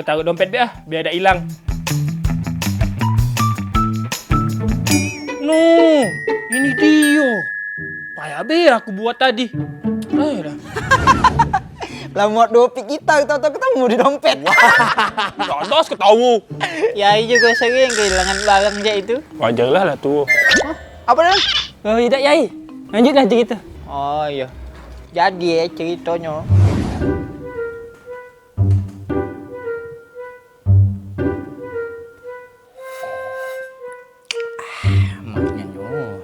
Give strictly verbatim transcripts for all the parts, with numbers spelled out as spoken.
Taruh dompet be ah, biar dak ilang. No, ini dio. Payah be aku buat tadi. Ayolah. Lah, muat dompet kita, tau-tau ketemu di dompet. Dadas ketawa. Yai juga sering kehilangan barang cak itu. Wajarlah lah tuo. Apa dah? Oh, idak, Yai. Lanjutlah cerita. Oh, iya. Jadi, eh, ceritanya. Maknyo.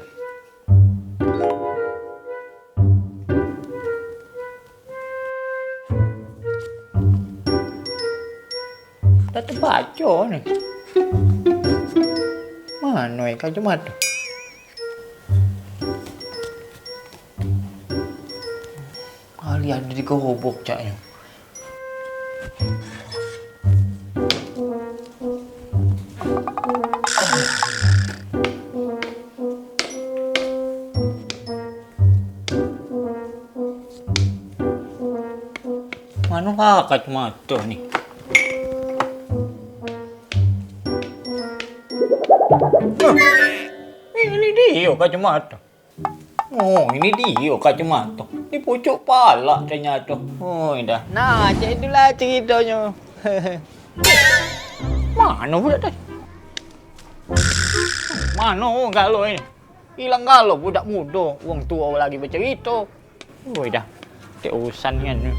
Dak tebaco ni. Mano e kacamato? Kali ado di gobok caknyo. Mano lah kacamato ni? Ini dio kacamato. Oh, ini dio kacamato. Di pucuk palak ternyato. Oh, dah. Nah, cak itulah ceritonyo. Mano budak tadi? Mano galo ini? Ilang galo budak mudo, wong tuo lagi becerito. Woi dah, tek urusan nian ni.